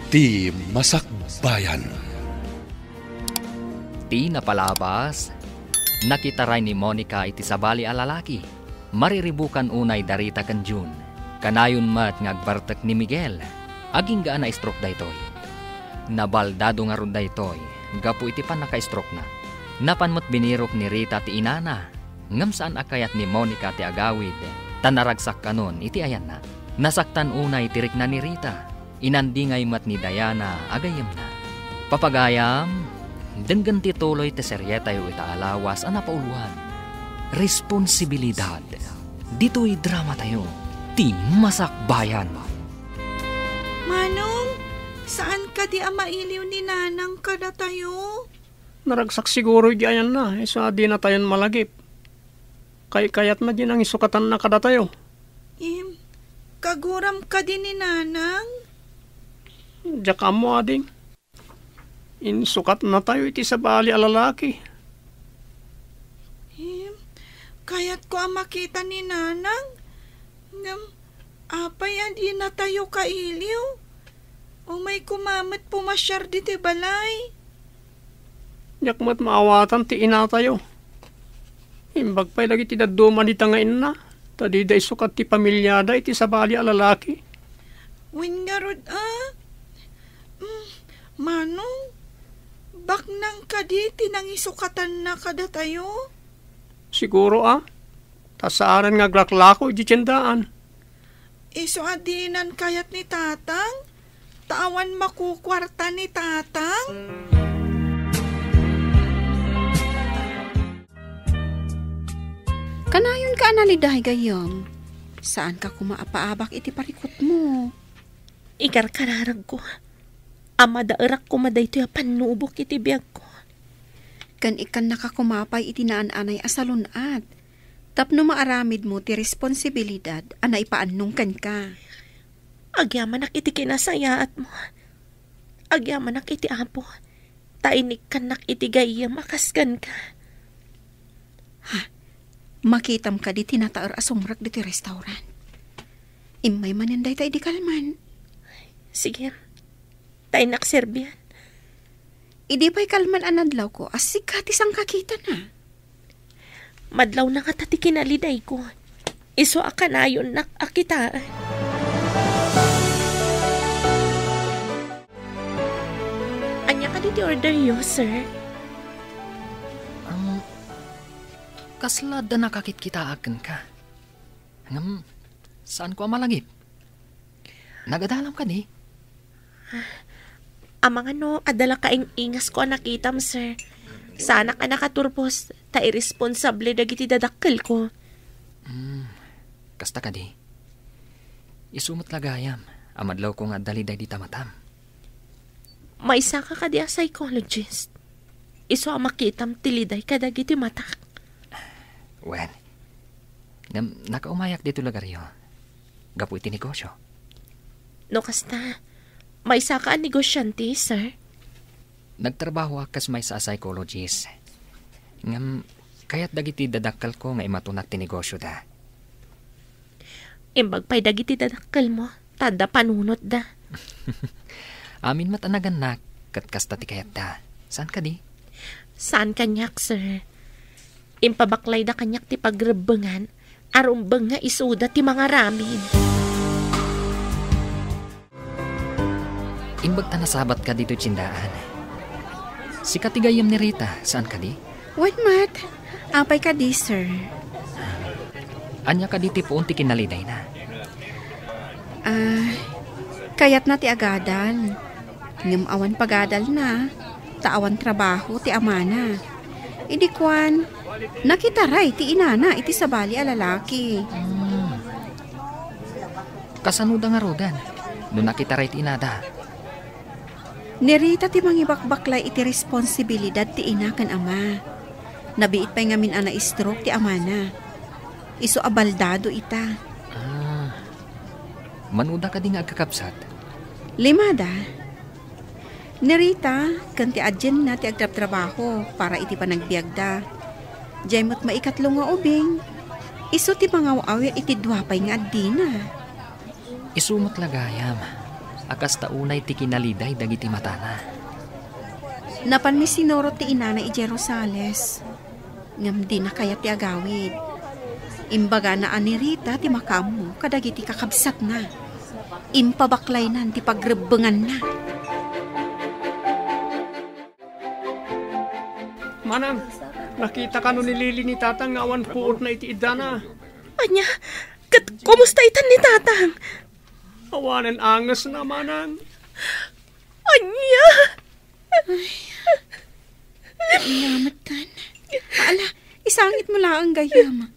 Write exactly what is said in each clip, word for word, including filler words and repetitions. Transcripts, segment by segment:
Ti Masakbayan. Ti napalabas, nakitaray ni Monica iti sabali a lalaki. Mariribukan unay da Rita ken Jun. Kanayon met nga agbartek ni Miguel. Agingga a na-stroke daytoy. Nabaldado ngarud daytoy gapu iti pannaka-strokena. Napan met binirok ni Rita ti inana, ngem saan a kayat ni Monica ti agawid, ta naragsak kanon iti ayanna. Nasaktan unay ti rikna ni Rita. Inandingay met ni Diana a gayyemna. Papagayam, denggen ti tuloy ti serietayo ita a lawas a napauluan, Responsibilidad. Ditoy dramatayo, Ti Masakbayan. Manong, saan kadi a mailiw ni Nanang kadatayo? Naragsak siguro iti ayanna, isu a dinatayon malagip. Kaykayatna di nangisukatanna kadatayo. Im, kaguram kadi ni Nanang? Diak ammo, ading. Insukatnatayo iti sabali a lalaki. Im, kayatko a makita ni Nanang. Ngem, apay a dinatayo kailiw? Umay koma met pumasiar ditoy balay. Diak met maawatan ti inatayo. Imbag pay dagiti dadduma dita nga inna, ta dida isukat ti pamiliada iti sabali a lalaki. Wen ngarud a? Mm, Manong, baknang kadi ti nangisukatanna kadatayo? Siguro a, ta saanen nga aglaklako iti tiendaan. Isu a dinan kayat ni Tatang? Ta awan makukuarta ni Tatang? Kanayonka a naliday, gayyem. Saanka koma a paabak iti parikutmo. Ikarkararagko a madaerak koma daytoy a pannubok iti biagko. Ken ikkannaka koma pay iti naan-anay a salun-at tapno maaramidmo ti responsibilidad a naipaannong kenka. Agyamanak iti kinasayaatmo. Agyamanak iti Apo, ta inikkannak iti gayyem a kas kenka. Ha? Makitam kadi ti nataer a sumrek ditoy restaurant? Immay manen dayta idi kalman. Sige. Ta innak serbian. Idi pay kalman a nadlawko, a sika ti sangkakitana. Madlawna ngata ti kinalidayko. Isu a kanayonnak a kitaen. Ania kadi ti orderyo, sir? Ang kasla da nakakitkitaak kenka. Ngem, saanko a malagip. Nagadalam kadi? Amangan no adda la kaing-ingasko a nakitam, sir. Saanak a nakaturpos, ta irresponsable dagiti dadakkelko. Hmm, kasta kadi. Isu met la gayam a madlawko nga adda liday dita matam. Maysaka kadi a psychologist? Isu a makitam ti liday kadagiti matak. Wen, ngem nakaumayak ditoy lugaryo gapu iti negosio. No kasta, maysaka a negosyante, sir? Nagtrabahoak kas maysa a psychologist. Ngem, kayat dagiti dadakkelko nga imatunak ti negosioda. Imbag pay dagiti dadakkelmo, ta adda panunotda. Amin met a nagannak, ket kasta ti kayatda. Saan kadi? Saan kaniak, sir. Impabaklayda kaniak ti pagrebbengan, a rumbeng nga isuda ti mangaramid. Imbag ta nasabatka ditoy tiendaan. Sika ti gayyem ni Rita, saan kadi? Wen met. Apay kadi, sir? Ania kadi ti puon ti kinalidayna? Ah, kayatna ti agadal. Ngem awan pagadalna, ta awan trabaho ti amana. Idi kuan, nakitaray ti inana iti sabali a lalaki. Hmm. Kasanoda ngaruden no nakitaray ti inada? Ni Rita ti mangibakbaklay iti responsibilidad ti ina ken ama. Nabiit pay ngamin a na-stroke ti amana. Isu a baldado ita. Ah, manoda kadi nga agkakabsat? Limada. Ni Rita ken ti adienna ti agtrabtrabaho para iti panagbiagda. Diay met maikatlo nga ubing, isu ti mangaw-awir iti dua pay nga addina. Isu met la gayam a kasta unay ti kinaliday dagiti matana. Napanmi sinurot ti inana idiay Rosales, ngem dina kayat ti agawid. Imbagana a ni Rita ti makaammo kadagiti kakabsatna. Impabaklaynan ti pagrebbenganna. Manang, nakita kano ni Lily ni Tatang nga awan puotna iti iddana? Ania? Ket kumusta itan ni Tatang? Awanen angesna, Manang. Ania? Ay, ania met kan? Ala, isangitmo laeng gayyem.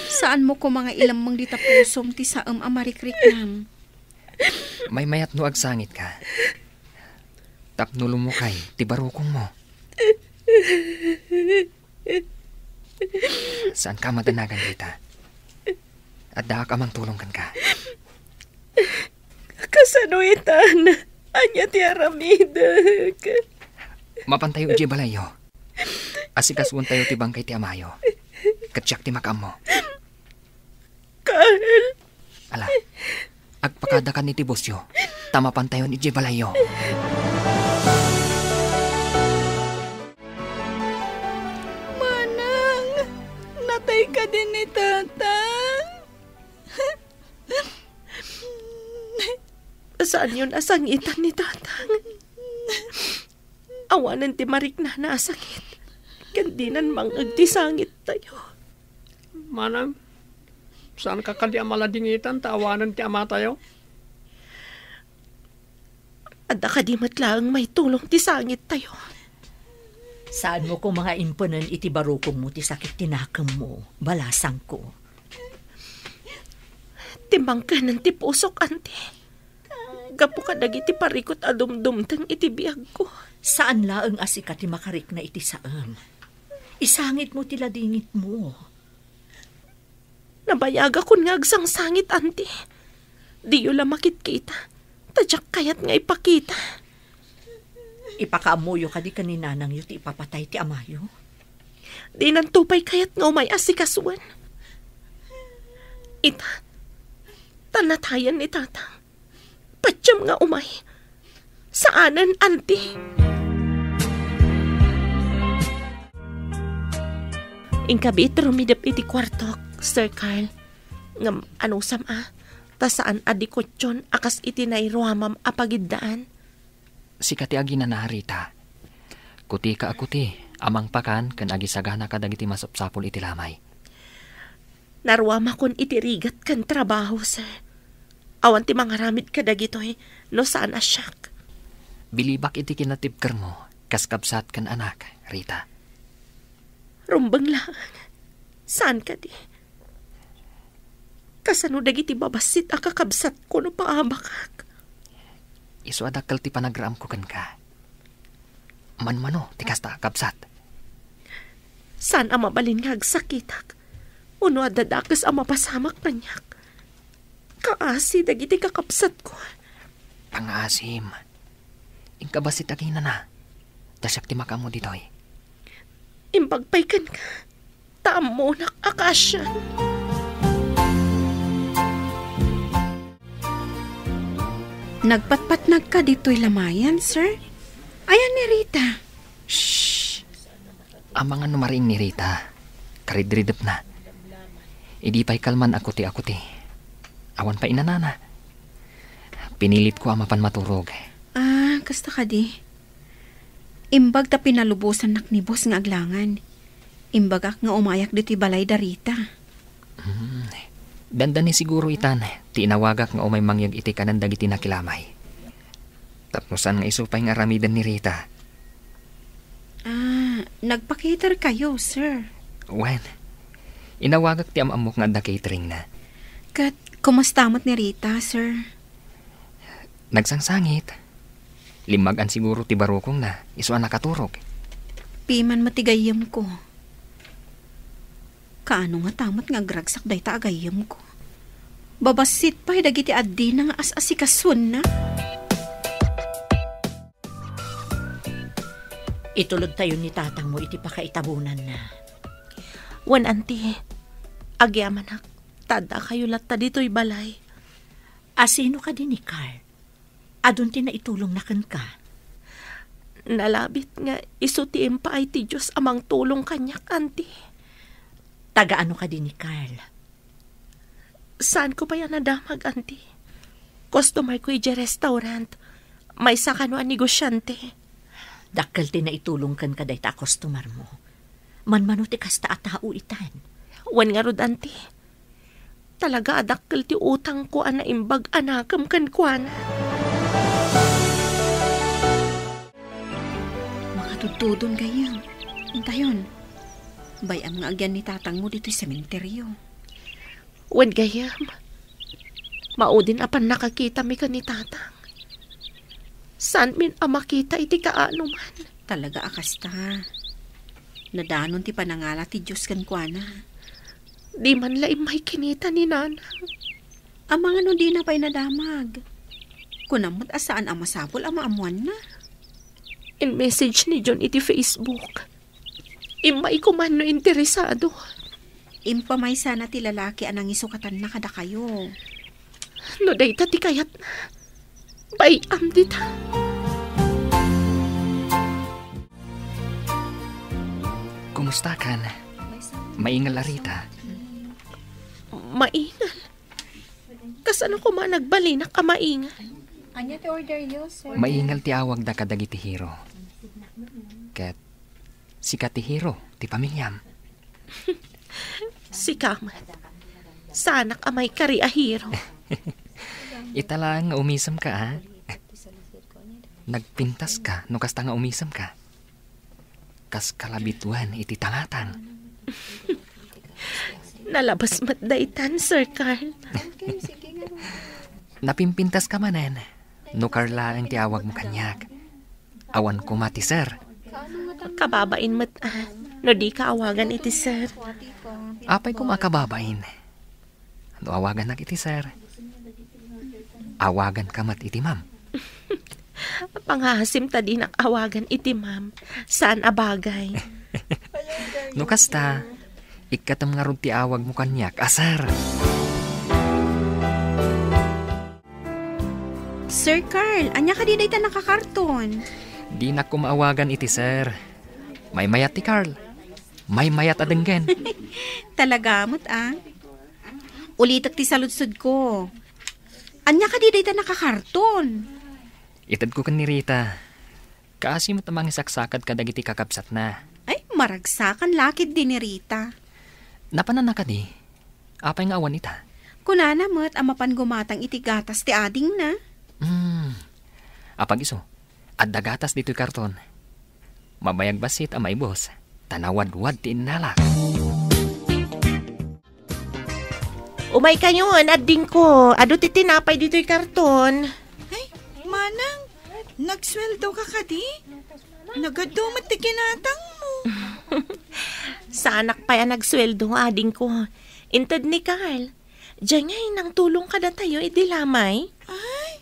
Saanmo koma nga ilemmeng dita pusom ti saem a marikriknam? Maymayat no agsangitka. Tapno lumukay ti barukongmo. Saanka a madanagan, Rita. Addaak a mangtulong kenka. Kasano itan? Ania ti aramidek? Mapantayo idiay balayyo. Asikasuentayo ti bangkay ti amayo. Ket siak ti makaammo. Carl. Ala, agpakadakan iti busyo, ta mapantayon idiay balayyo. Manang, natay kadi ni Tatang? Saanyon a sangitan ni Tatang. Awanen ti mariknana a sakit, ken dinan mang-eg ti sangittayo. Manang, saanka kadi a maladingitan ta awanen ti amatayo? Adda kadi met laeng maitulong ti sangittayo? Saanmo koma nga impenen iti barukongmo ti sakit ti nakemmo, balasangko. Timmangkenen ti pusok, anti. Gapu kadagiti parikut a dumdumteng iti biagko. Saan laeng a sika ti makarikna iti saem. Isangitmo ti ladingitmo. Nabayagakon nga agsangsangit, anti. Diyo la makitkita, ta diak kayat nga ipakita. Ipakaammoyo kadi ken ni nanangyo ti ipapatay ti amayo? Dinanto pay kayat nga umay asikasuen. Ita, ta natayen ni Tatang. Patiem nga umay. Saanen, anti. Inka biit rumidep iti kuartok, Sir Carl. Ngem anusam a, ta saan a dikutyon a kas iti nairuamam a pagiddaan. Sika ti aginana, Rita. Kutika a kuti a mangpakan ken agisagana kadagiti masapsapul iti lamay. Naruamakon iti rigat ken trabaho, sir. Awan ti mangaramid kadagitoy no saan a siak. Bilibak iti kinatibkermo kas kabsat ken anak, Rita. Rumbeng laeng. Saan kadi? Kasano dagiti babassit a kakabsatko no paabakak? Isu a dakkel ti panagraamko kenka. Manmano ti kasta a kabsat? Saan a mabalin nga agsakitak, wenno adda dakes a mapasamak kaniak. Kaasi dagiti kakabsatko. Pangaasim. Inka bassit aginana, ta siak ti makaammo ditoy. Imbag pay kenka, ta ammonak a kaasian. Nagpatpatnagka ditoy lamayan, sir? Ayan ni Rita? Shh! Amangan no mariing ni Rita. Karidridepna. Idi pay kalman a kuti-kuti. Awan pay inanana. Pinilitko a mapan maturog. Ah, kasta kadi. Imbag ta pinalubosannak ni boss nga aglangan. Imbagak nga umayak ditoy balay da Rita. Hmm. Dandani siguro itan ti inawagak nga umay mangyeg iti kanen dagiti nakilamay. Tapno saan nga isu pay nga aramiden ni Rita. Ah, nagpa-cater kayo, sir? Wen, inawagak ti am-ammok nga adda cateringna. Ket kumusta met ni Rita, sir? Nagsangsangit. Limmagan siguro ti barukongna, isu a nakaturog. Piman met ti gayyemko. Kaano ngata met nga agragsak dayta a gayyemko? Babassit pay dagiti addina nga as-asikasuenna. Itulodtayo ni tatangmo iti pakaitabonanna. Wen, anti, agyamanak, ta addakayo latta ditoy balay. Asino kadi ni Carl? Adun ti naitulongna kenka? Nalabit nga isu ti impaay ti Dios a mangtulong kaniak, Auntie. Taga ano kadi ni Carl? Saanko pay a nadamag, Auntie. Customer ko idiay restaurant. Maysa kano a negosiante. Dakkel ti naitulong kenka dayta a customer mo. Manmano ti kasta a tao itan. Wen ngarud, Auntie. Talaga a dakkel ti utangko a naimbag a nakem kenkuana. Makatudtudon, gayyem. Intayon. Bay-am nga agyan ni tatangmo ditoy sementeryo. Wen, gayyem. Maudin a pannakakitami ken ni tatang. Saanmin a makita iti kaanoman. Talaga a kasta. Nadanon ti panangala ti Dios kenkuana. Di man la immay kinita ni Nanang. Amangan no dina pay nadamag. Kunam met a saan a masapul a maammoanna. In-message ni John iti Facebook. Immay ko man no interesado. Impamaysana ti lalaki a nangisukatanna kadakayo. No dayta ti kayatna, bay-am dita. Kumusta kan? Maingal a Rita? Maingal? Kasano koma nagbalinak a maingal? Ania ti order yo, sir? Maingal ti awagda kadagiti hero. Ket sika ti hero ti pamiliam. Sika met. Saanak a maikari a hero. Ita laeng nga umisemka, a? Nagpintaska no kasta nga umisemka. Kas kalabituen iti tangatang. Nalabas met daytan, Sir Carl. Napimpintaska manen no Carl laeng ti awagmo kaniak. Awan koma ti sir. Kababain met, a, no dika awagan iti sir. Apay koma a kababain? No awagannak iti sir, awaganka met iti ma'am. Pangaasim ta dinak awagan iti ma'am. Saan a bagay. No kasta, ikkatem ngarud ti awagmo kaniak a sir. Sir Carl, ania kadi dayta nakakarton? Dinak koma awagan iti sir. Maymayat ti Carl. Maymayat a denggen. Talaga met, a? Ulitek ti saludsodko. Ania kadi dayta nakakarton? Itedko ken ni Rita. Kaasi met a mangisaksakad kadagiti kakabsatna. Ay, maragsakan la ketdi ni Rita. Napananna kadi? Apay nga awan ita? Kunana met a mapan gumatang iti gatas ti adingna. Hmm. Apag-isu, adda gatas ditoy karton. Mabayag bassit a maibus, ta nawadwad ti innalak. Umaykayon, adingko. Adu ti tinapay ditoy karton. Ay, manang, nagsueldo ka kadi? Nagadu met ti kinatangmo. Saanak pay a nagsueldo, adingko. Inted ni Carl. Diay ngay nangtulong kadatayo idi lamay. Ay,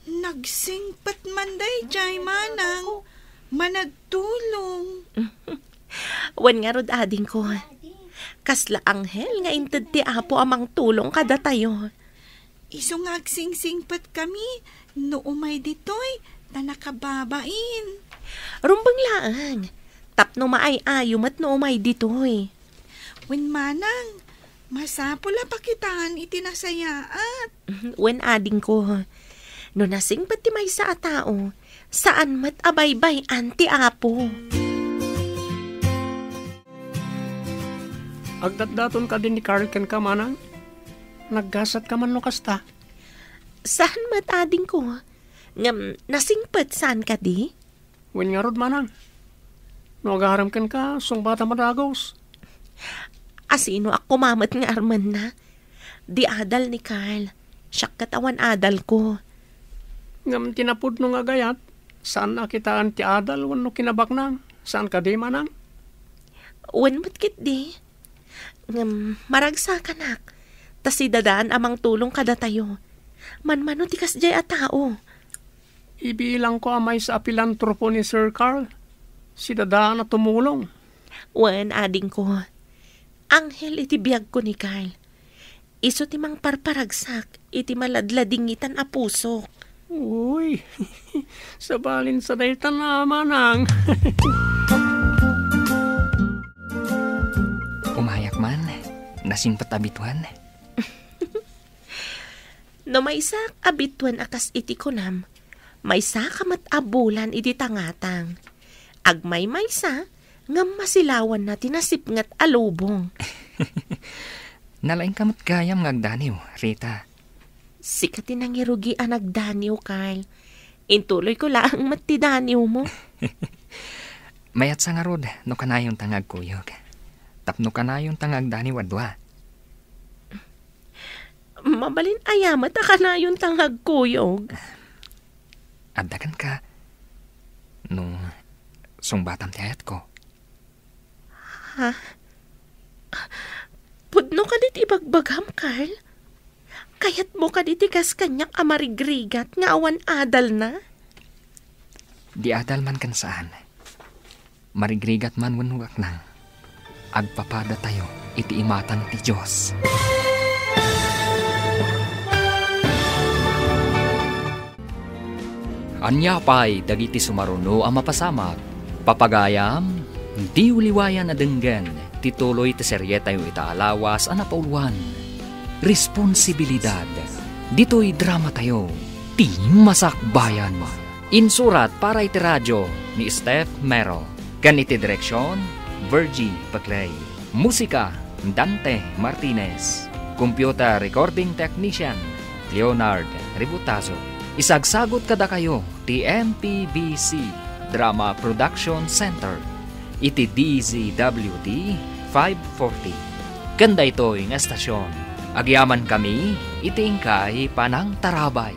nagsingpet man daydiay, manang, managtulong. Wen ngarud, adingko, kasla anghel nga inted ti Apo a mangtulong kadatayo. Isu nga agsingsingpetkami no umay ditoy, ta nakababain. Rumbeng laeng, tapno maay-ayo met no umay ditoy. Wen manang, masapul a pakitaan iti nasayaat. Wen, adingko, no nasingpet ti maysa a tao, saan met a baybay-an ti Apo. Agdatdaton kadi ni Carl kenka, manang? Naggasatka man no kasta? Saan met, adingko. Ngem nasingpet, saan kadi? Wen ngarud, manang. No agarem kenka, sungbatam a dagus. Asinoak koma met nga armenna? Di adal ni Carl. Siak ket awan adalko. Ngem ti napudno nga agayat, saan a kitaan ti adal wenno kinabaknang. Saan kadi, manang? Wen met ketdi. Ngem maragsakanak, ta sidadaan a mangtulong kadatayo. Manmano ti kasdiay a tao. Ibilangko a maysa a pilantropo ni Sir Carl. Sidadaan a tumulong. Wen, adingko. Anghel iti biagko ni Carl. Isu ti mangparparagsak iti maladladingitan a pusok. Uy, sabalin sa dayta na, manang. Umayak man, nasingpet a bituen. No maysak a bituen a kas iti kunam, maysa ka met a bulan idi tangatang. Agmaymaysa, ngem masilawanna ti nasipnget a lubong. Nalaingka met gayam nga agdaniw, Rita. Sika ti nangirugi a nagdaniw, Carl. Intuloyko laeng met ti daniwmo. Mayatsa ngarud no kanayonta nga agkuyog. Tapno kanayonta nga agdaniw a dua. Mabalin aya met a kanayonta nga agkuyog? Adda kenka no sungbatam ti ayatko. Ha? Pudno kadi ti ibagbagam, Carl? Kayatmo kadi ti kas kaniak a marigrigat nga awan adalna? Di adal man ken saan, marigrigat man wenno gaknang, agpapadatayo iti imatang ti Dios. Ania pay dagiti sumaruno a mapasamak? Papagayam, diyo liwayan a denggen ti tuloy ti serietayo ita a lawas a napauluan, Responsibilidad. Ditoy dramatayo, Ti Masakbayan. Insurat para iti radio ni Steph Mero, ken iti direksion, Virgie Paclay. Musika, Dante Martinez. Computer recording technician, Leonard Ributazo. Isagsagut kadakayo ti M P B C Drama Production Center iti D Z W T five forty. Ken daytoy nga estasion, agyamankami iti inkay panangtarabay.